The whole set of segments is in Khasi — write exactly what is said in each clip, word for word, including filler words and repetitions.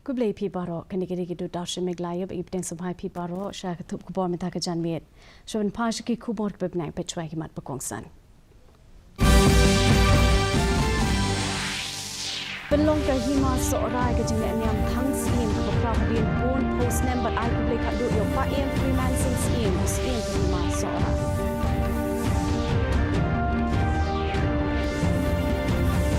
Khublei phi baroh, kane ka dei ka Doordarshan Meghalaya, ba ngi pdiang sngewbha ïa phi baroh sha ka thup khubor mynta ka janmiet. Shuwa ban phai sha ki khubor kiba bniah, peit shwa ïa ki mat ba kongsan. Pynlong ka Hima Sohra ïa ka jinglehniam thang syiem kaba khraw hadien bun phew snem bad ai khublei khatduh ïa u Paiem Freemansing Syiem, u Syiem ka Hima Sohra.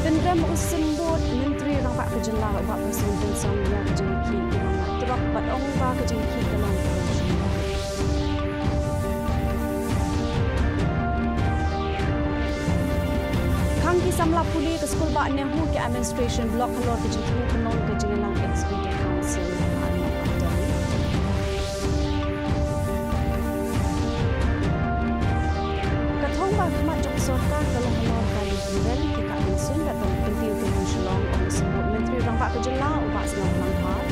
Pynrem u Symbud Myntri Rangbah ka Jylla u Bah Prestone Tynsong ïa ka jingïakhih ki nongñiah trok bad ong ba ka jingïakhih ka long kaba shongkun. Khang ki samla pule ka skul bah NEHU ki administration block halor ka jingthmu pynlong ka jingïalang Executive Council. Ka thong ba khmat jong ka sorkar ka long halor ka lieh pynrem ki kah mynsiem bad ban kyntiew ki nong Shillong, ong u Symbud Myntri Rangbah ka Jylla u Bah Sniawbhalang Dhar.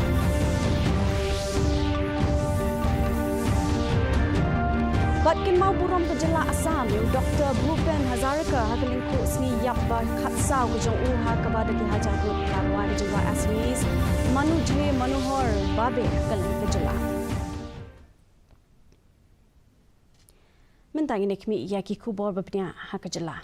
Bad kynmaw burom ka jylla Assam ïa u Doktor Bhupen Hazarika ha ka lyngkhuh sngi ïap ba khatsaw ka jong u, ha kaba da ki hajar ngut ki la rwai ka jingrwai Assamese Manu Jhe Manohar Babe ha kylleng ka jylla. Mynta ngin ïa khmih ïa ki khubor ba bniah ha ka jylla.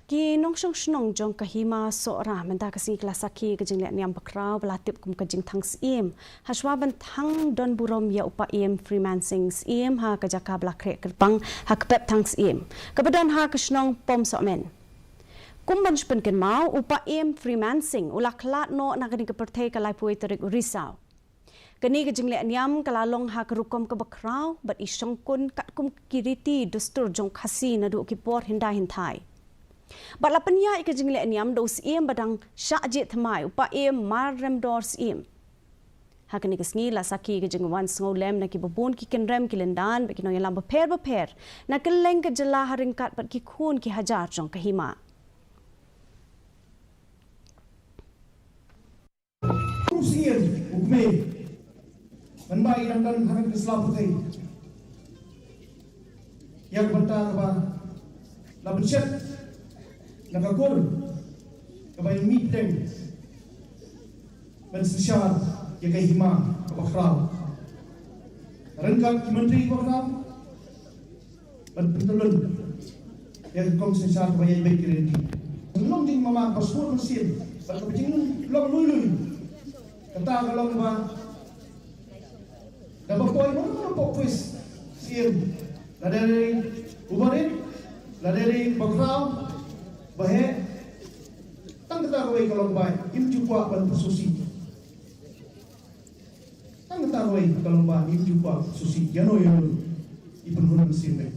Ki nongshong shnong jong ka Hima Sohra mynta ka sngi ki la sakhi ka jinglehniam bakhraw ba la tip kum ka jingthang syiem, hashwa ban thang don burom ïa u Paiem Freemansing Syiem ha ka jaka ba la khreh kyrpang ha ka pep thang syiem kaba don ha ka shnong Pom Sohmen. Kum ban shu pynkynmaw, u Paiem Freemansing u la khlad noh na kane ka pyrthei ka laiphew tarik u Risaw. Kane ka jinglehniam ka la long ha ka rukom kaba khraw bad i shongkun katkum ki riti dustur jong Khasi naduh ki por hyndai hynthai. Bad la pynïaid ïa ka jinglehniam da u Syiem ba dang shah jied thymmai, u Paiem Mar Remdor Syiem. Ha kane ka sngi la sakhi ka jingwan sngewlem na kiba bun ki kynrem, ki lyndan bad ki nongïalam bapher bapher na kylleng ka jylla ha ryngkat bad ki khun ki hajar jong ka Hima. U Syiem u kmie, mynba i dang don ha ka sla pyrthei, ïa ka bynta kaba la pynshet na ka kur kaba ïa mih pdeng ban synshar ïa ka hima kaba khraw. Ryngkat ki myntri bakhraw ban pyntyllun ïa ka kong synshar kaba ïaid beit ki rynti. Long jingbymman ba sngewsih mynsiem bad kaba jinglong lui lui. Kata ka long ba da ba poi mano mano pok office Syiem, lada dei u barit, lada dei bakhraw, baheh, tang kata kawei ka long ba im ju kwah ban pynsusi. Tang kata kawei ka long ba im ju kwah susi ïano ïano i pynhun mynsiem.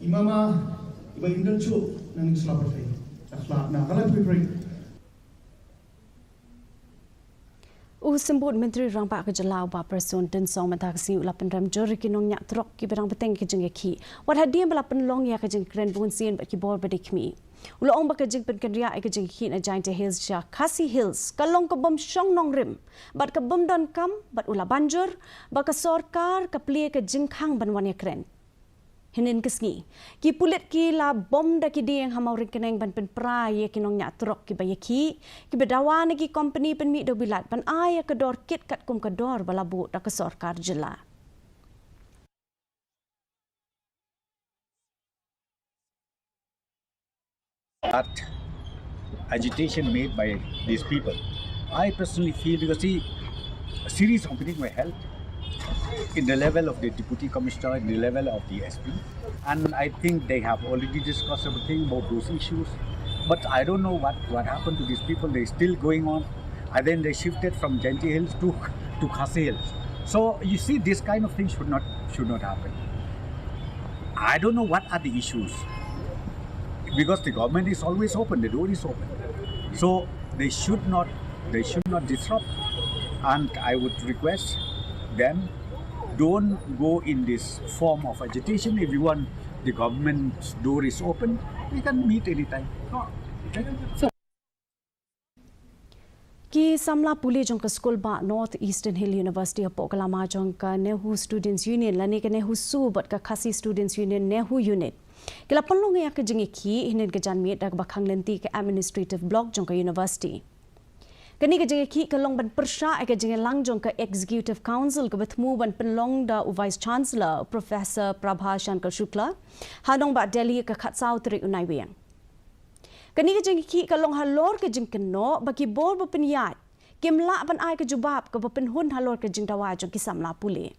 I mama iba im don shuh na ngi sla pyrthei. Ka sla na ka la pyrthei. U Symbud Myntri Rangbah ka Jylla u Bah Prestone Tynsong mynta ka sngi u la pynrem jur ïa ki nongñiah trok kiba dang bteng ka jingïakhih. Wat hadien ba la pynlong ïa ka jingkren bunsien bad ki bor ba dei khmih, u la ong ba ka jingpynkynriah ïa ka jingïakhih na Jaintia Hills sha Khasi Hills ka long ka bym shong nongrim bad ka bym donkam, bad u la ban jur ba ka sorkar ka plie ka jingkhang ban wan ïakren. Hynnin ka sngi, ki pulit ki la bom da ki dieng ha Mawryngkneng ban pynpra ïa ki nongñiah trok kiba ïakhih, kiba dawa na ki kompani pynmih dewbilat ban ai ïa ka dor kit katkum ka dor ba la buh da ka sorkar jylla. That agitation made by these people, I personally feel, because, see, a series of meetings were held in the level of the deputy commissioner, in the level of the S P, and I think they have already discussed everything about those issues. But I don't know what, what happened to these people. They're still going on. And then they shifted from Jaintia Hills to, to Khasi Hills. So you see, this kind of thing should not, should not happen. I don't know what are the issues, because the government is always open, the door is open. So they should not, they should not disrupt. And I would request them, don't go in this form of agitation. If you want, the government's door is open. We can meet anytime. Okay? So Ki samla pule jong ka skul bah North Eastern Hill University hapoh ka lama jong ka NEHU Students Union lane ka NEHUSU bad ka Khasi Students Union NEHU Unit ki la pynlong ïa ka jingïakhih hynnin ka janmiet da kaba khang lynti ka Administrative Block jong ka University. Kane ka jingïakhih ka long ban pyrshah ïa ka jingïalang jong ka Executive Council kaba thmu ban pynlong da u Vice Chancellor Professor Prabha Shankar Shukla ha nongbah Delhi ka khatsaw tarik u Naiwieng. Kane ka jingïakhih ka long halor ka jingkynnoh ba ki bor ba pynïaid kim lah ban ai ka jubab kaba pynhun halor ka jingdawa jong ki samla pule.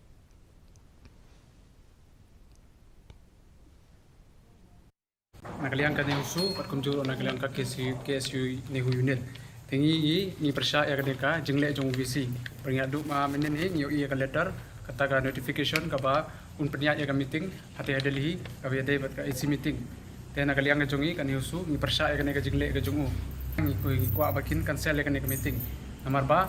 Na ka liang ka NEHUSU bad kumjuh na ka liang ka KSU, KSU NEHU Unit. Te ngi ngi ngi pyrshah ïa kane ka jingleh jong u VC. Pyrshah duh ma mynnin hi ngi ïohi ïa ka letter kata ka notification kaba un pynïaid ïa ka meeting hate ha Delhi kaba ïadei bad ka AC meeting. Te na ka liang ka jong ngi ka NEHUSU ngi pyrshah ïa kane ka jingleh ka jong u. Ngi kwah ba kin cancel ïa kane ka meeting. Namar ba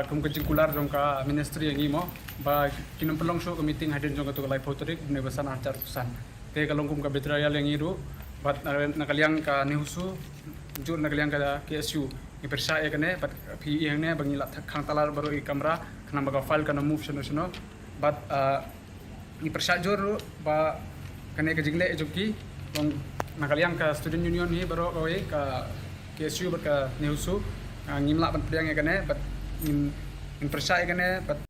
kum ka jingkular jong ka ministry ïa ngi mo ba kin ym pynlong shuh ka meeting hadien jong katu ka laiphew tarik bnai ba san arhajar arphew san. Te ka long kum ka betrayal ïa ngi ruh bad na ka liang ka NEHUSU jur na ka liang ka KSU ngi pyrshah ïa kane bad phi ïa hangne ba ngi la khang talar baroh i kamra khnang ba ka file kan ym move shano shano bad ngi pyrshah jur ruh ba kane ka jingleh jong ki long na ka liang ka student union hi baroh kawei ka KSU bad ka NEHUSU ngim lah ban pdiang ïa kane bad ngin pyrshah ïa kane bad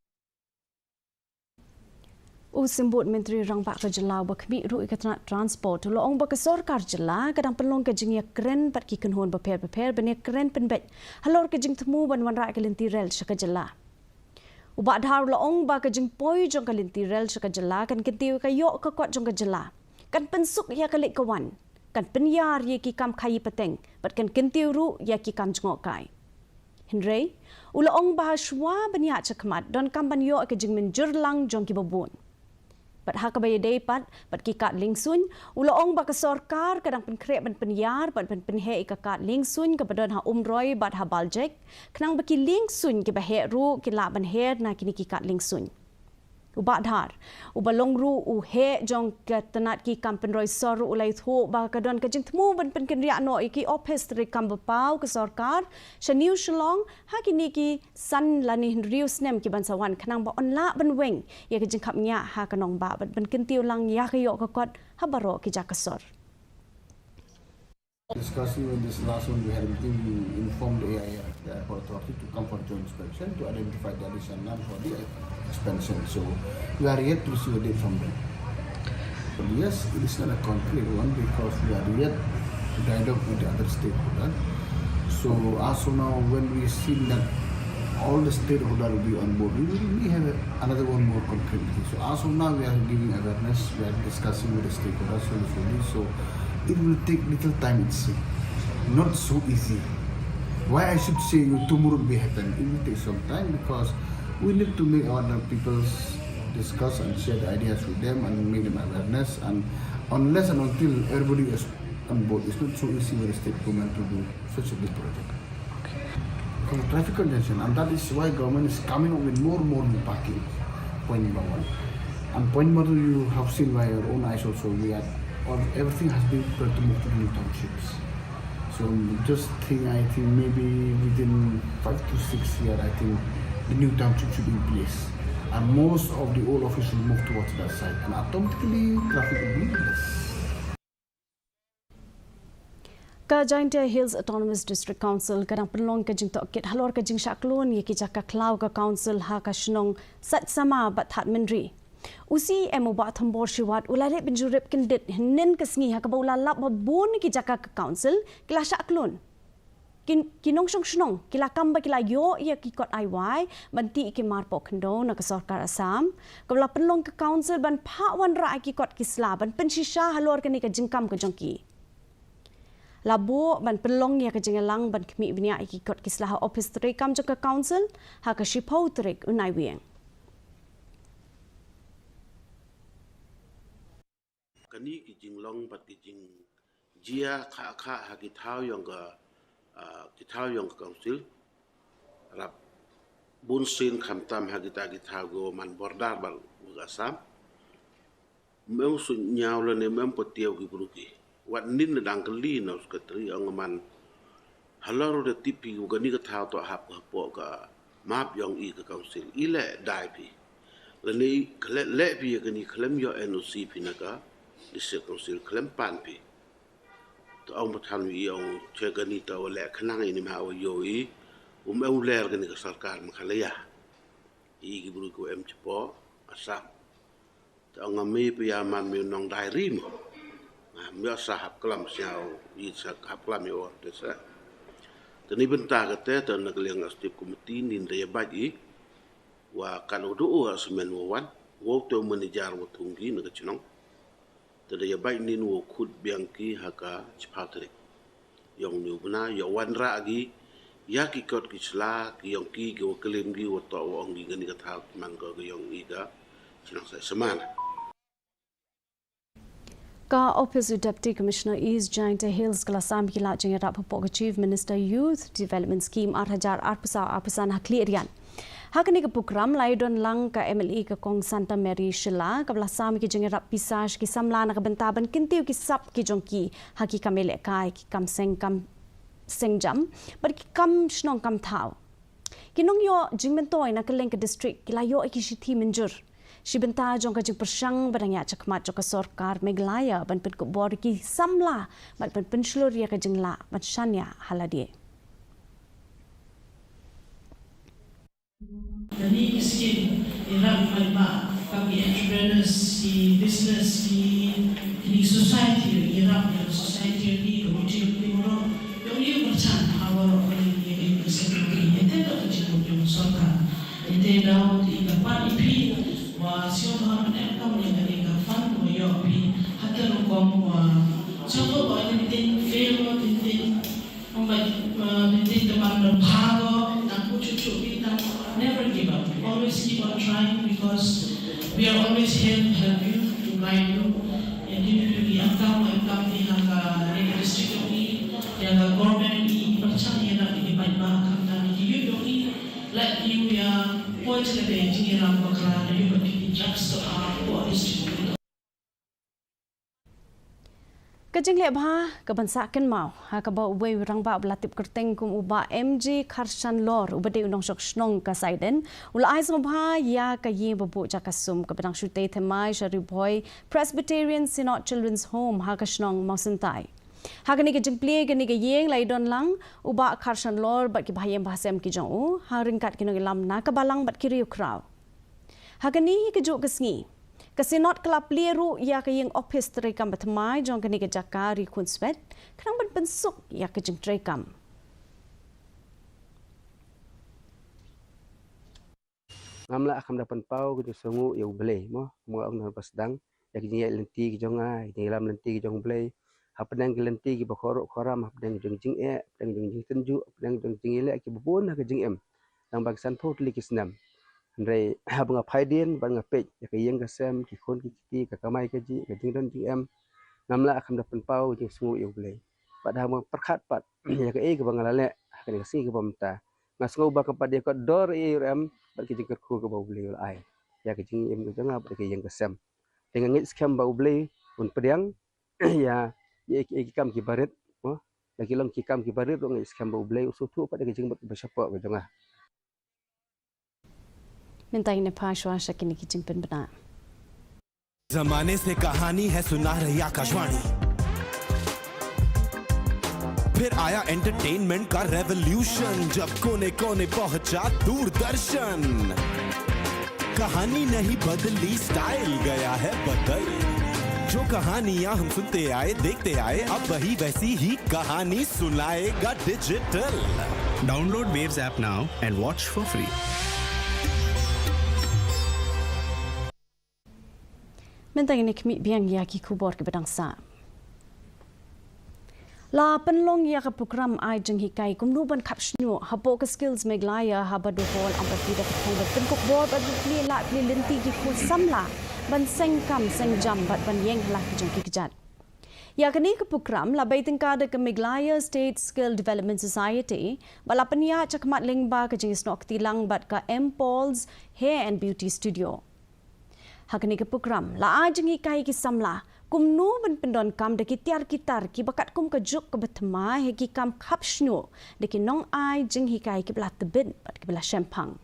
U Symbud Myntri Rangbah ka Jylla uba khmih ruh ïa ka tnat transport u la ong ba ka sorkar jylla ka dang pynlong ka jingïakren bad ki kynhun bapher bapher ban ïakren pynbeit halor ka jingthmu ban wanrah ka lynti rel sha ka jylla. U Bah Dhar u la ong ba ka jingpoi jong ka lynti rel sha ka jylla kan kyntiew ïa ka ïoh ka kot jong ka jylla, kan pynsuk ïa ka leit ka wan, kan pynïar ïa ki kam khaïi pateng bad kan kyntiew ruh ïa ki kam jngohkai. Hynrei u la ong ba ha shuwa ban ïaid shakhmat donkam ban ïoh ka jingmynjur lang jong kiba bun. Bad ha kaba ïadei pat bad ki kad liengsuiñ u la ong ba ka sorkar ka dang pynkhreh ban pynïar bad ban pynheh ïa ka kad liengsuiñ kaba don ha Umroi bad ha Baljek khnang ba ki liengsuiñ kiba heh ruh kin lah ban her na kine ki kad liengsuiñ. U Bah Dhar uba long ruh u heh jong ka tnat ki kam pynroi sor ruh u la ïathuh ba ka don ka jingthmu ban pynkynriah noh ïa ki ophis treikam ba paw ka sorkar sha New Shillong ha kine ki san lane hynriew snem ki ban sa wan khnang ba yn lah ban weng ïa ka jingkhapngiah ha ka nongbah bad ban kyntiew lang ïa ka ïoh ka kot ha baroh ki jaka sor. Discussing on this last one, we had a meeting, we informed the A I R, the airport authority, to come for joint inspection to identify the additional land for the expansion. So we are yet to receive a date from them. But yes, it is not a concrete one because we are yet to dialogue with the other stakeholder. So as of now, when we see that all the stakeholders will be on board, we will, we have a, another one more concrete meeting. So as of now, we are giving awareness, we are discussing with the stakeholders slowly, slowly. So it will take little time, it's not so easy. Why I should say you tomorrow it will happen? It will take some time because we need to make our people discuss and share the ideas with them and make them awareness. And unless and until everybody is on board, it's not so easy with the state government to do such a big project. From the traffic congestion, and that is why government is coming up with more and more new parking, point number one. And point number two, you have seen by your own eyes also, we are, all, everything has been prepared to move to the new townships. So just think, I think maybe within five to six years, I think the new township should be in place. And most of the old office will move towards that side. And automatically, traffic will be less. Ka Jaintia Hills Autonomous District Council ka dang pynlong ka jingtohkit halor ka jingshah klun ïa ki jaka khlaw ka council ha ka shnong Saitsama bad Thadmynri. U CEM u Bah Thombor Shiwat u la leit ban jurip kyndit hynnin ka sngi ha kaba u la lap ba bun ki jaka ka council ki la shah klun. Ki, ki nongshong shnong ki la kam ba ki la ïoh ïa ki kot ai wai ban tih ki mar pohkhyndew na ka sorkar Assam. Kaba la pynlong ka council ban phah wanrah ïa ki kot ki sla ban pynshisha halor kane ka jingkam ka jong ki. La buh ban pynlong ïa ka jingïalang ban khmih bniah ïa ki kot ki sla ha ophis treikam jong ka council ha ka shiphew tarik u Naiwieng. Kane ki jinglong bad ki jingjia kha kha ha ki thaw ïong ka, ah, ki thaw ïong ka council. Rap bun sien khamtam ha kita ki thaw ko man border bad ka Assam. Mem su ñiaw lane mem patiaw ki bru ki. Wat nin na dang kali na u secretary ong man Halor u da tip phi u kani ka thaw to hap ka hapoh ka map yong i ka council i leh dai phi. Lane i khlem leh phi ya kani khlem yoh N O C phi na ka district council khlem pan phi. To ong pathan wi i ong che kani to leh khnang i ni ma wa yo i um eu ler kani ka sorkar Meghalaya. I ki bru ko em chepo Assam. Te ong nga me pia man me nong dai ri mo. Nga me sa hap klam siaw i sa hap klam i or te sa. Te ni bynta ka te te na ka liang a stip committee nin da ya baj i. Wa kan u du u a semen wa wan. Wa te u manager wa thung gi na ka chnong. Te da ya baj nin wa khut biang ki ha ka chiphaw tarik. Yong ni u bna ya wan ra gi ya ki kot ki chla ki yong ki ki wa klim gi wa to wa ong gi ngani ka thaw man ko ka yong i ka chnong sa seman. Ka Office u Deputy Commissioner East Jaintia Hills ka la sam ki la jingïarap hapoh ka Chief Minister Youth Development Scheme ar hajar arphew saw arphew san ha Khliehriat. Ha kane ka program la ïadon lang ka M L A ka Kong Santa Mary Shylla kaba la sam ki jingïarap pisa sha ki samla na ka bynta ban kyntiew ki sap ki jong ki ha ki kam ïalehkai, ki kam seng kam seng jam bad ki kam shnong kam thaw. Ki nongïoh jingmyntoi na kylleng ka district ki la ïoh ïa ki shithi mynjur. Shi bynta jong ka jingpyrshang ba dang ïaid shakhmat jong ka sorkar Meghalaya ban pynkup bor ïa ki samla bad ban pynshlur ïa ka jinglah ban shaniah ha lade. Kane ka skim i rap i paidbah, kam i entrepreneurs, i business, i kine society, i rap i society, i community, i moro. Yong i pyrchang ha waroh kane ka skim i te da ka jingmut jong sorkar. I te da i ka pat i phi wa sio ha ne kam ne kane ka fund wa yo phi. Hatta rukom wa sio ba i tin fail wa tin tin. Ong ba, uh, binti teman berbhago, tang ku cucu pi tang never give up. Always keep on trying because we are always here to help you, to guide you. Yang di di di angkam angkam di haka di district dong i, yang ka government i percang yang nak di bai ba kam tang di yu dong i, like you ya poi cakap di jing ram bakla di yu bagi di drugs to a poor district. Ka jingleh bha ka ban sah kynmaw ha kaba uwei u rangbah ba la tip kyrteng kum u Bah M J Kharshanlor uba dei u nongshong shnong ka Saiden u la ai sngewbha ïa ka ïing ba buh jaka sum kaba dang shu tei thymmai sha Ri Bhoi Presbyterian Synod Children's Home ha ka shnong Mawsyntai. Ha kane ka jingplie kane ka ïing la ïadon lang u Bah Kharshanlor bad ki bahaïing bahasem ki jong u ha ryngkat ki nongïalam na ka balang bad ki riewkhraw. Ha kane ka juh ka sngi ka Synod ka la plie ruh ïa ka ïing ophis treikam ba thymmai jong kane ka jaka Ri Khunswet khnang ban pynsuk ïa ka jingtreikam. Ngam lah kham da pynpaw ka jingsngew ïa U Blei mo, mo ong na ba sdang ïa ka jingïaid lynti ki jong nga, ïa ka jingïalam lynti ki jong U Blei. Hapdeng ki lynti kiba khorok khoram, hapdeng jong jingeh, hapdeng jong jingtynjuh, hapdeng jong jingïaleh kiba bun ha ka jingim. Tang ba ki san phew tylli ki snem. Hynrei haba nga phai dien bad nga peit ïa ka ïing ka sem, ki khun ki kti, ka kamai kajih, ka jingdon jingem, ngam lah kham da pynpaw jingsngew ïa U Blei. Bad haba nga pyrkhat pat ïa kaei kaba nga la leh ha kane ka sngi kaba mynta, nga sngew ba ka pat ïa ka dor ïa u em bad ka jingkyrkhu kaba U Blei u la ai ïa ka jingim ka jong nga bad ka ïing ka sem. Te nga ngeit skhem ba U Blei un pdiang ïa, ïa, ïa ki kam kiba rit, mo. La ki long ki kam kiba rit ruh nga ngeit skhem ba U Blei u sngewthuh pat ïa ka jingmut ba shapoh ka jong nga. Mynta ngin ïa phai shuwa sha kine ki jingpynbna. जमाने से कहानी है सुना रही आकाशवाणी। फिर आया एंटरटेनमेंट का रेवोल्यूशन, जब कोने कोने पहुंचा दूरदर्शन। कहानी नहीं बदली, स्टाइल गया है बदल। जो कहानियां हम सुनते आए, देखते आए, अब वही वैसी ही कहानी सुनाएगा डिजिटल। Download Waves app now and watch for free. Mynta ngin ïa khmih biang ïa ki khubor kiba dang sah. La pynlong ïa ka program ai jinghikai kumno ban khap shñiuh hapoh ka Skills Meghalaya ha Badu Hall Ampati da ka thong ban pynkup bor bad ban plie lad plie lynti ki khun samla ban seng kam seng jam bad ban ïeng ha la ki jong ki kjat. Ïa kane ka program la bei tyngka da ka Meghalaya State Skill Development Society bad la pynïaid shakhmat lyngba ka jingïasnoh kti lang bad ka M Paul's Hair and Beauty Studio. Ha kane ka program la ai jinghikai ïa ki samla Kumno ban pyndonkam da ki tiar ki tar kiba katkum ka juk kaba thymmai ha ki kam khapshñiuh da ki nongai jinghikai kiba la tbit bad kiba la shemphang.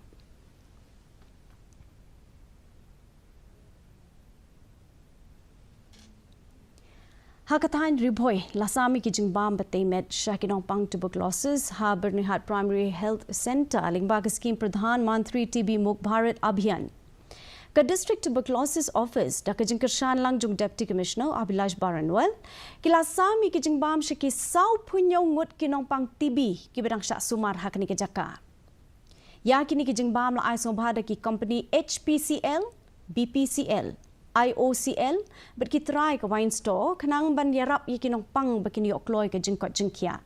Ha ka thaiñ Ri Bhoi la sam ïa ki jingbam ba tei met sha ki nongpang tuberculosis ha Byrnihat Primary Health Centre lyngba ka skhim Pradhan Mantri T B Mukt Bharat Abhiyan. Ka District Tuberculosis Office da ka jingkyrshan lang jong Deputy Commissioner Abhilash Baranwal ki la sam ïa ki jingbam sha ki saw phew ngut ki nongpang T B kiba dang shah sumar ha kane ka jaka. Ïa kine ki jingbam la ai sngewbha da ki kompani H P C L, B P C L, I O C L bad ki trai ka wine store khnang ban ïarap ïa ki nongpang ba kin ïoh kloi ka jingkoit jingkhiah.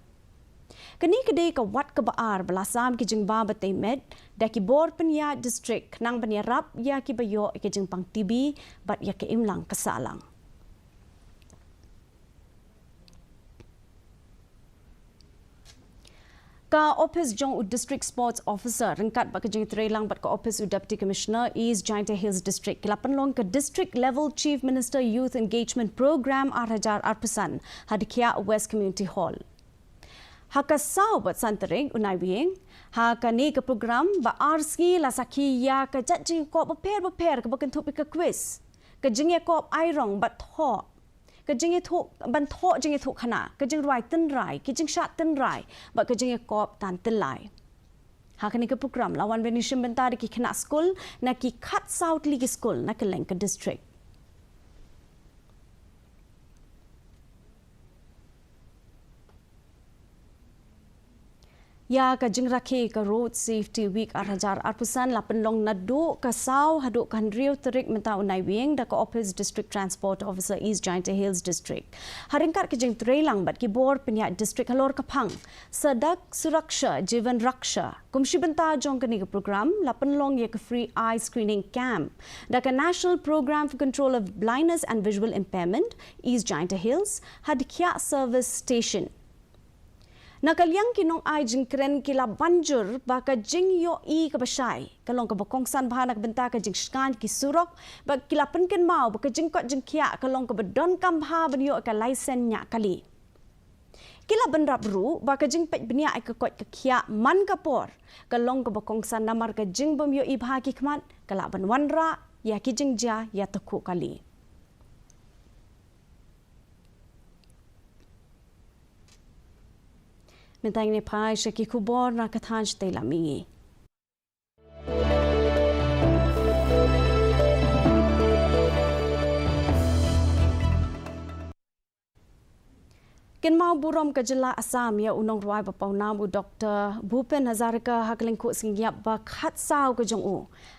Kane ka dei ka wat kaba ar ba la sam ki jingbam ba tei met da ki bor pynïaid district khnang ban ïarap ïa kiba ïoh ïa ki jingpang T B bad ïa ka imlang ka sahlang. Ka ophis jong u District Sports Officer ryngkat bad ka jingtreilang bad ka ophis u Deputy Commissioner East Jaintia Hills District ki la pynlong ka District Level Chief Minister Youth Engagement Programme ar hajar arphew san ha Dkhiah West Community Hall. Ha ka saw bad san tarik u Naiwieng, ha kane ka program ba ar sngi la sakhi ïa ka jait jingïakop bapher bapher kaba kynthup ïa ka quiz, ka jingïakop airong bad thoh, ka jingïathuh ban thoh jingïathuh khana, ka jingrwai tynrai, ka jingshad tynrai bad ka jingïakop tan tyllai. Ha kane ka program la wan ban ïashim bynta da ki khynnah skul na ki khatsaw tylli ki skul na kylleng ka district. Ïa ka jingrakhe ka Road Safety Week ar hajar arphew san la pynlong naduh ka saw haduh ka hynriew tarik mynta u Naiwieng da ka ophis District Transport Officer East Jaintia Hills District ha ryngkat ka jingtreilang bad ki bor pynïaid district halor ka phang Sadak Suraksha Jeevan Raksha. Kum shi bynta jong kane ka program la pynlong ïa ka free eye screening camp da ka National Programme for Control of Blindness and Visual Impairment East Jaintia Hills ha Dkhiah Service Station. Na ka liang ki nongai jingkren ki la ban jur ba ka jingïohi kaba shai ka long kaba kongsan bha na ka bynta ka jingshngaiñ ki surok bad ki la pynkynmaw ba ka jingkoit jingkhiah ka long kaba donkam bha ban ïoh ka laisen ñiah kali. Ki la bynrap ruh ba ka jingpeit bniah ïa ka koit ka khiah man ka por ka long kaba kongsan namar ka jingbym ïohi bha ki khmat ka lah ban wanrah ïa ki jingjia ïatakhuh kali. Mynta ngin ïa phai sha ki khubor na ka thaiñ shatei lam mihngi. Kynmaw burom ka jylla Assam ïa u nongrwai ba pawnam u Doktor Bhupen Hazarika ha ka lyngkhuh sngi ïap ba khatsaw ka jong u.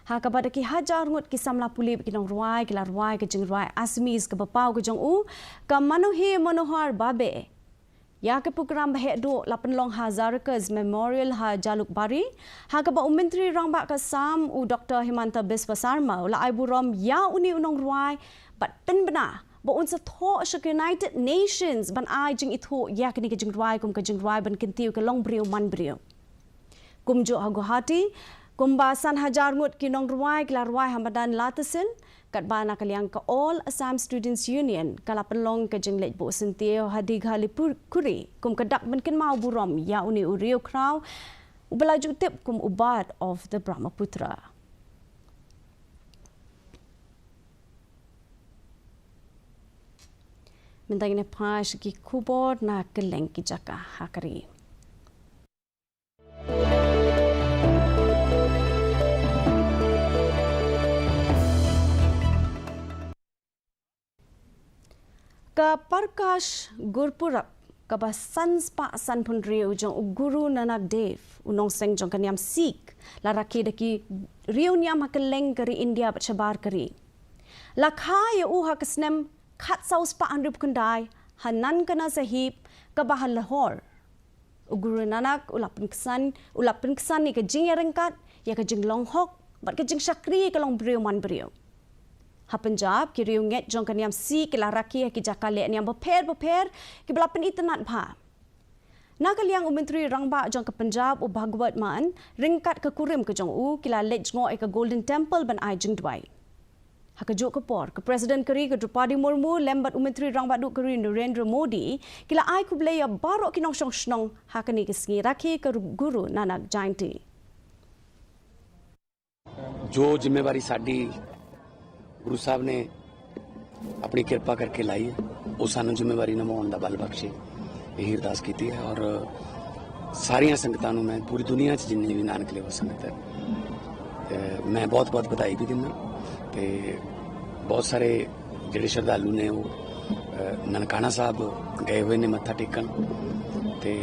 Ha kaba da ki hajar ngut ki samla pule bad ki nongrwai ki la rwai ka jingrwai Assamese kaba paw ka jong u, ka Mano He Manohar Bhabbe. Ïa ka program ba heh duh la pynlong ha Hazarika's Memorial ha Jalukbari, ha kaba u Myntri Rangbah ka Assam u Doktor Himanta Biswa Sarma u la ai burom ïa une u nongrwai bad pynbna ba un sa thoh sha ka United Nations ban ai jingithuh ïa kane ka jingrwai kum ka jingrwai ban kyntiew ka longbriew manbriew. Kumjuh ha Guwahati, kumba san hajar ngut ki nongrwai ki la rwai ha madan La Tehsil, katba na ka liang ka All Assam Students Union ka la pynlong ka jingleit buh syntiew ha Dighalipukhuri kum ka dak ban kynmaw burom ïa une u riewkhraw uba la ju tip kum u Bard of the Brahmaputra. Mynta ngin ïa phai sha ki khubor na kylleng ki jaka ha ka ri. Ka Prakash Gurpurab kaba san spah sanphew hynriew jong u Guru Nanak Dev, u nongseng jong ka niam Sikh, la rakhe da ki riewniam ha kylleng ka ri India bad shabar ka ri. La kha ïa u ha ka snem khatsaw spah hynriewphew khyndai ha Nankana Sahib kaba ha Lahore. U Guru Nanak u la pynksan, u la pynksan ïa ka jingïaryngkat, ïa ka jinglong hok bad ka jingshakri ïa ka longbriew manbriew. Ha Punjab, ki riewngeit jong ka niam Sikh ki la rakhe ha ki jaka lehniam bapher bapher kiba la pynitynnad bha. Na ka liang u Myntri Rangbah jong ka Punjab u Bhagwant Mann ryngkat ka kurim ka jong u ki la leit jngoh ïa ka Golden Temple ban ai jingduwai. Ha kajuh ka por, ka President ka ri ka Droupadi Murmu lem bad u Myntri Rangbah Duh ka ri Narendra Modi ki la ai khublei ïa baroh ki nongshong shnong ha kane ka sngi rakhe ka Guru Nanak Jayanti. ਜੋ ਜ਼ਿੰਮੇਵਾਰੀ ਸਾਡੀ ਗੁਰੂ ਸਾਹਿਬ ਨੇ ਆਪਣੀ ਕਿਰਪਾ ਕਰਕੇ ਲਾਈ ਹੈ, ਉਹ ਸਾਨੂੰ ਜ਼ਿੰਮੇਵਾਰੀ ਨਿਭਾਉਣ ਦਾ ਬਲ ਬਖਸ਼ੇ, ਇਹੀ ਅਰਦਾਸ ਕੀਤੀ ਹੈ। ਔਰ ਸਾਰੀਆਂ ਸੰਗਤਾਂ ਨੂੰ ਮੈਂ, ਪੂਰੀ ਦੁਨੀਆ 'ਚ ਜਿੰਨੀ ਵੀ ਨਾਨਕ ਲੇਵਾ ਸੰਗਤ ਹੈ, ਅਹ ਮੈਂ ਬਹੁਤ ਬਹੁਤ ਵਧਾਈ ਵੀ ਦਿੰਦਾ। ਤੇ ਬਹੁਤ ਸਾਰੇ ਜਿਹੜੇ ਸ਼ਰਧਾਲੂ ਨੇ, ਉਹ ਅਹ ਨਨਕਾਣਾ ਸਾਹਿਬ ਗਏ ਹੋਏ ਨੇ ਮੱਥਾ ਟੇਕਣ। ਤੇ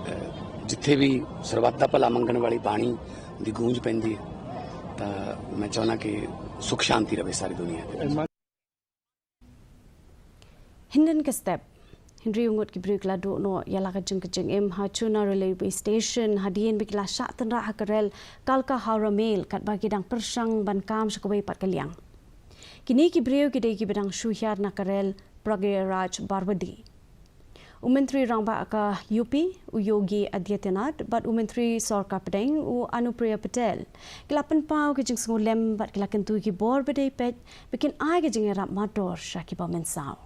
ਅਹ ਜਿੱਥੇ ਵੀ ਸਰਬੱਤ ਦਾ ਭਲਾ ਮੰਗਣ ਵਾਲੀ ਬਾਣੀ ਦੀ ਗੂੰਜ ਪੈਂਦੀ ਹੈ, ਤਾਂ ਮੈਂ ਚਾਹੁੰਦਾ ਕਿ ਸੁਖ ਸ਼ਾਂਤੀ ਰਵੇ ਸਾਰੀ ਦੁਨੀਆ ਦੇ ਵਿੱਚ। Hynnin ka step, hynriew ngut ki briew ki la duh noh ïa la ka jong ka jingim ha Chuna Railway Station hadien ba ki la shah tynrah ha ka rel Kalka Howrah Mail, katba ki dang pyrshang ban kam sha kawei pat ka liang. Kine ki briew ki dei kiba dang shu hiar na ka rel Prayagraj Barwadih. U Myntri Rangbah ka U P, u Yogi Adityanath, bad u Myntri Sorkar Pdeng, u Anupriya Patel, ki la pynpaw ka jingsngewlem bad ki la kyntu ki bor ba dei peit ba kin ai ka jingïarap mardor sha kiba mynsaw.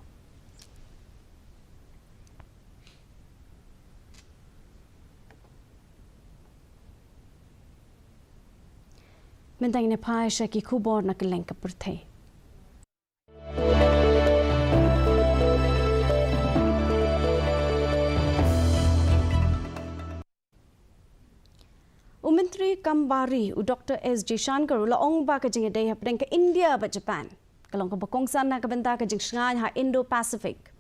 Mynta ngin ïa phai sha ki khubor na kylleng ka pyrthei. U Myntri Kam Bar Ri, u Doctor S Jaishankar, u la ong ba ka jingïadei hapdeng ka India bad Japan ka long kaba kongsan na ka bynta ka jingshngaiñ ha Indo-Pacific.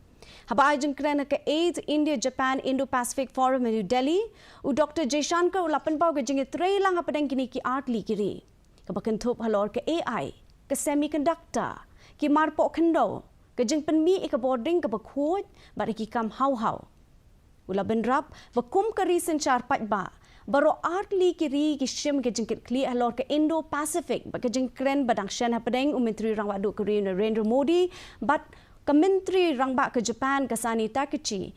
Haba ai jingkren ha ka eighth India Japan Indo-Pacific Forum ha New Delhi, u Doctor Jaishankar u la pynpaw ka jingïatreilang hapdeng kine ki artylli ki ri, kaba kynthup halor ka A I, ka semiconductor, ki marpoh khyndew, ka jingpynmih ïa ka bording kaba khuid bad ïa ki kam haw haw. U la bynrap ba kum ka ri synshar paidbah, baroh artylli ki ri ki shim ka jingkitkhlieh halor ka Indo-Pacific bad ka jingkren ba dang shen hapdeng u Myntri Rangbah Duh ka ri Narendra Modi bad ka Myntri Rangbah ka Japan ka Sanae Takaichi,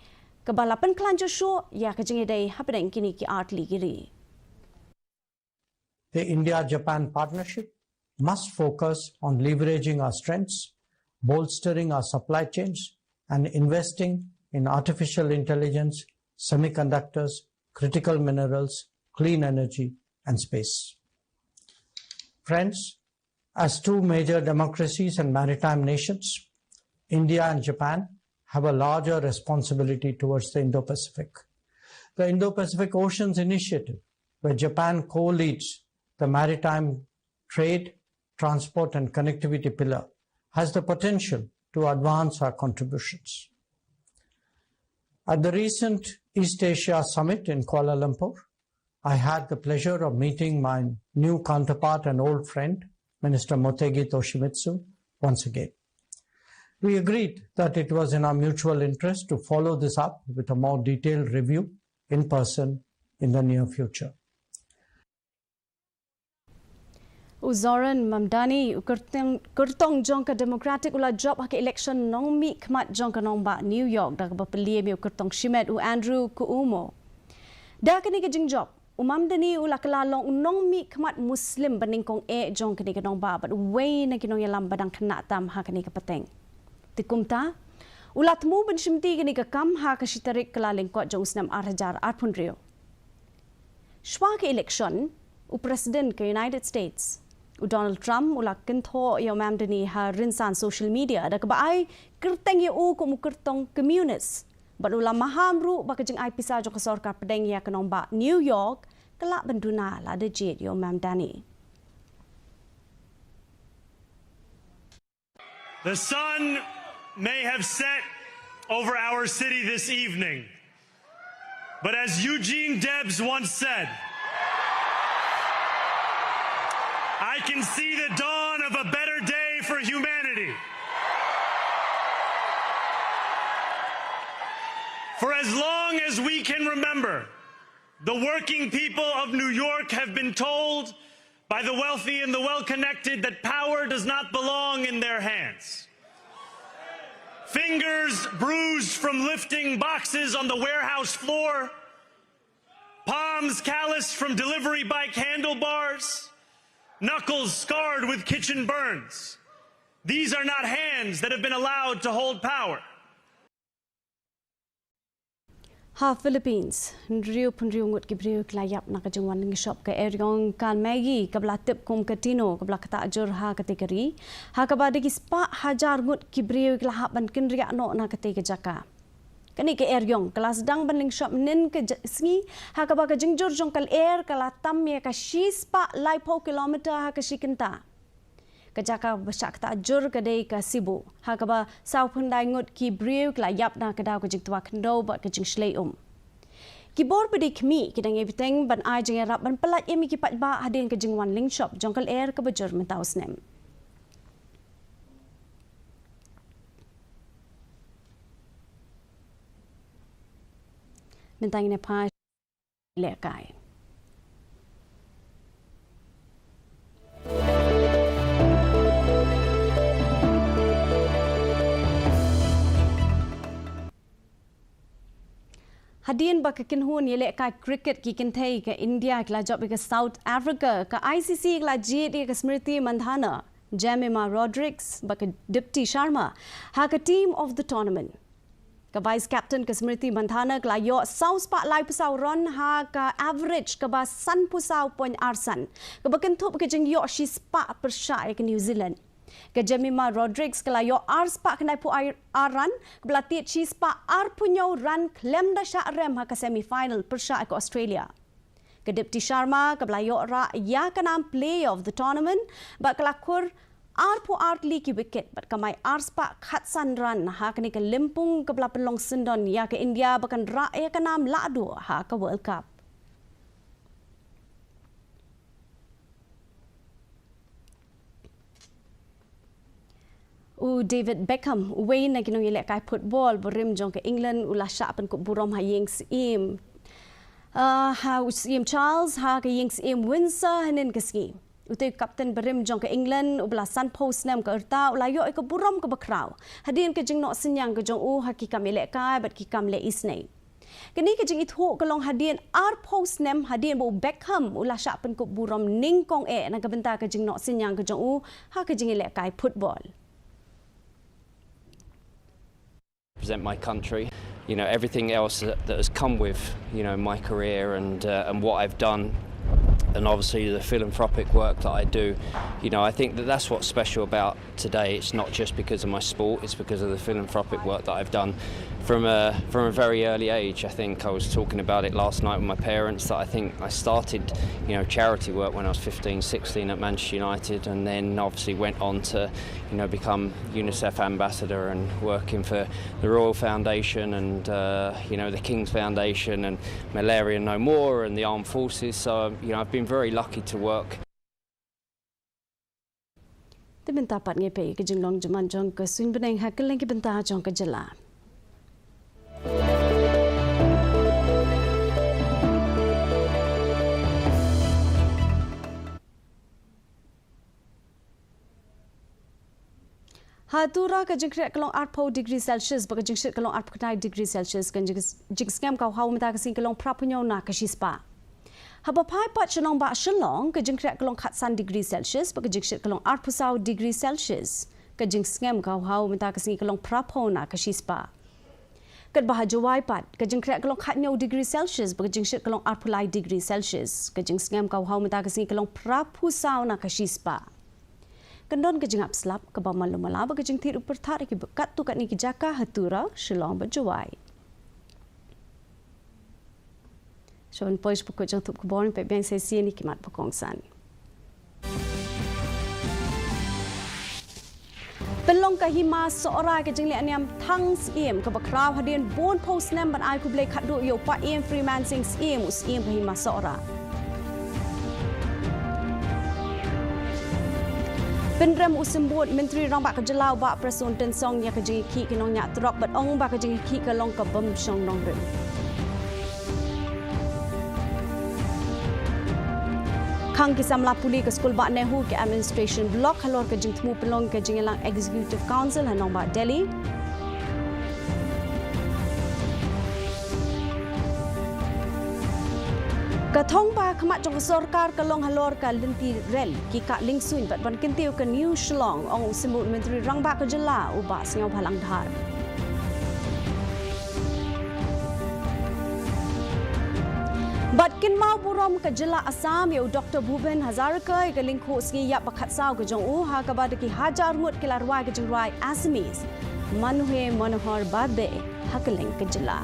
kaba la pynkhlaiñ shuh shuh ïa ka jingïadei hapdeng kine ki artylli ki ri. The India-Japan partnership must focus on leveraging our strengths, bolstering our supply chains, and investing in artificial intelligence, semiconductors, critical minerals, clean energy, and space. Friends, as two major democracies and maritime nations, India and Japan have a larger responsibility towards the Indo-Pacific. The Indo-Pacific Oceans Initiative, where Japan co-leads the maritime trade, transport and connectivity pillar, has the potential to advance our contributions. At the recent East Asia Summit in Kuala Lumpur, I had the pleasure of meeting my new counterpart and old friend, Minister Motegi Toshimitsu, once again. We agreed that it was in our mutual interest to follow this up with a more detailed review in person in the near future. U Zohran Mamdani, u kyrtong, kyrtong jong ka Democratic, u la jop ha ka election nongmihkhmat jong ka nongbah New York da kaba pynliem ïa u kyrtong shimet u Andrew Cuomo. Da kane ka jingjop, u Mamdani u la kylla long u nongmihkhmat Muslim banyngkong eh jong kane ka nongbah bad uwei na ki nongïalam ba dang khynnah tam ha kane ka pateng. Te kumta, u la thmu ban shimti kane ka kam ha ka shi tarik Kyllalyngkot jong u snem ar hajar arphew hynriew. Shwa ka election, u President ka United States, u Donald Trump, u la kynthoh ïa u Mamdani ha rynsan social media da kaba ai kyrteng ïa u kum u kyrtong komunis bad u la maham ruh ba ka jingai pisa jong ka sorkar pdeng ïa ka nongbah New York ka lah ban duna lada jied ïa u Mamdani. The sun may have set over our city this evening, but as Eugene Debs once said, I can see the dawn of a better day for humanity. For as long as we can remember, the working people of New York have been told by the wealthy and the well connected that power does not belong in their hands. Fingers bruised from lifting boxes on the warehouse floor, palms calloused from delivery bike handlebars, knuckles scarred with kitchen burns. These are not hands that have been allowed to hold power. Ha Philippines, hynriewphew hynriew ngut ki briew ki la ïap na ka jingwan lyngshop ka eriong ka Maggi kaba la tip kum ka Tino kaba la ktah jur ha katei ka ri, ha kaba da ki spah hajar ngut ki briew ki la hap ban kynriah noh na katei ka jaka. Kane ka eriong ka la sdang ban lyngshop mynnin ka ja-, sngi, ha kaba ka jingjur jong ka lyer ka la tam ïa ka shispah laiphew kilometer ha ka shi kynta. Ka jaka ba shah ktah jur ka dei ka Cebu, ha kaba sawphew khyndai ngut ki briew ki la ïap na ka daw ka jingtwa khyndew bad ka jingshlei um. Ki bor ba dei khmih ki dang ïai bteng ban ai jingïarap ban pyllait ïa ki paidbah hadien ka jingwan lyngshop jong ka lyer kaba jur mynta u snem. Mynta ngin ïa phai lehkai. Hadien ba ka kynhun ïalehkai cricket ki kynthei ka India ki la jop ïa ka South Africa, ka I C C ka la jied ïa ka Smriti Mandhana, Jemimah Rodrigues bad ka Dipti Sharma ha ka team of the tournament. Ka vice captain ka Smriti Mandhana ka la ïoh saw spah laiphew saw run ha ka average kaba sanphew saw point ar san, kaba kynthup ka jingïoh shispah pyrshah ïa ka New Zealand. Ka Jemimah Rodrigues ka la ïoh ar spah khyndaiphew ar run, kaba la tied shispah arphew hynñiew run khlem da shah rem ha ka semi final pyrshah ïa ka Australia. Ka Dipti Sharma kaba la ïoh rah ïa ka nam player of the tournament bad ka la khur arphew ar tylli ki wicket bad kamai ar spah khatsan run ha kane ka lympung kaba la pynlong syndon ïa ka India ba kan rah ïa ka nam lahduh ha ka World Cup. U David Beckham, uwei na ki nongïalehkai football barim jong ka England, u la shah pynkup burom ha ïing syiem, ah, ha u Syiem Charles ha ka ïing syiem Windsor hynnin ka sngi. Utei u kapten barim jong ka England uba la sanphew snem ka rta u la ïoh ïa ka burom kaba khraw hadien ka jingnoh synñiang ka jong u ha ki kam ïalehkai bad ki kam leh isynei. Kane ka jingithuh ka long hadien arphew snem hadien ba u Beckham u la shah pynkup burom nyngkong eh na ka bynta ka jingnoh synñiang ka jong u ha ka jingïalehkai football. Represent my country, you know, everything else that, that has come with, you know, my career and uh, and what I've done, and obviously the philanthropic work that I do. You know, I think that that's what's special about today. It's not just because of my sport, it's because of the philanthropic work that I've done from a from a very early age. I think I was talking about it last night with my parents, that I think I started, you know, charity work when I was fifteen, sixteen at Manchester United, and then obviously went on to, you know, become UNICEF ambassador and working for the Royal Foundation and uh, you know, the King's Foundation and Malaria No More and the Armed Forces. So, you know, I've been very lucky to work. Te mynta pat ngi peit ka jinglong jingman jong ka suiñ bneng ha kylleng ki bynta jong ka jylla. Ha Tura ka jingkhreh ka long arphew degree Celsius bad ka jingshit ka long arphew khyndai degree Celsius. Ka jing-, jingsngem ka hau mynta ka sngi ka long phraphew hynñiew na ka shispah. Haba phai pat sha nongbah Shillong ka jingkhreh ka long khatsan degree Celsius bad ka jingshit ka long arphew saw degree Celsius. Ka jingsngem ka hau mynta ka sngi ka long phraphew na ka shispah. Katba ha Jowai pat ka jingkhreh ka long khathynñiew degree Celsius bad ka jingshit ka long arphew lai degree Celsius. Ka jingsngem ka hau mynta ka sngi ka long phraphew saw na ka shispah. Kan don ka jingap slap kaba malu mala bad ka jingthied u pyrthat ha ki katto katne ki jaka ha Tura, Shillong bad Jowai. Shuwa ban poi sha ba kut jong thup khubor, peit biang sa shisien ïa ki mat ba kongsan. Pynlong ka Hima Sohra ka jingleh niam thang syiem kaba khraw hadien bun phew snem ban ai khublei khatduh ïa u Paiem Freeman Singh Syiem, u syiem ka Hima Sohra. Pynrem u symbud Myntri Rangbah ka jylla u Bah Prestone Tynsong ïa ka jingïakhih ki nongñiah trok bad ong ba ka jingïakhih ka long ka bym shong nongrim. Khang ki samla pule ka skul Bah Nehru ka Administration Block halor ka jingthmu pynlong ka jingïalang Executive Council ha nongbah Delhi. Ka thong ba khmat jong ka sorkar ka long halor ka lynti rel ki kah liengsuiñ bad ban kyntiew ka New Shillong, ong u Symbud Myntri Rangbah ka jylla u Bah Sniawbhalang Dhar. Bad kynmaw burom ka jylla Assam ïa u Doktor Bhupen Hazarika ïa ka lyngkhuh sngi ïap ba khatsaw ka jong u, ha kaba da ki hajar ngut ki la rwai ka jingrwai Assamese Manhe Manohar Birthday ha kylleng ka jylla.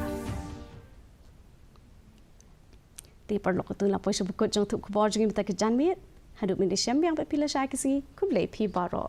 Te paralok, kato la poi sha ba kut jong thup khubor jong ngi mynta ka janmiet. Haduh mynta shem biang pat phi lashai ka sngi. Khublei phi baroh.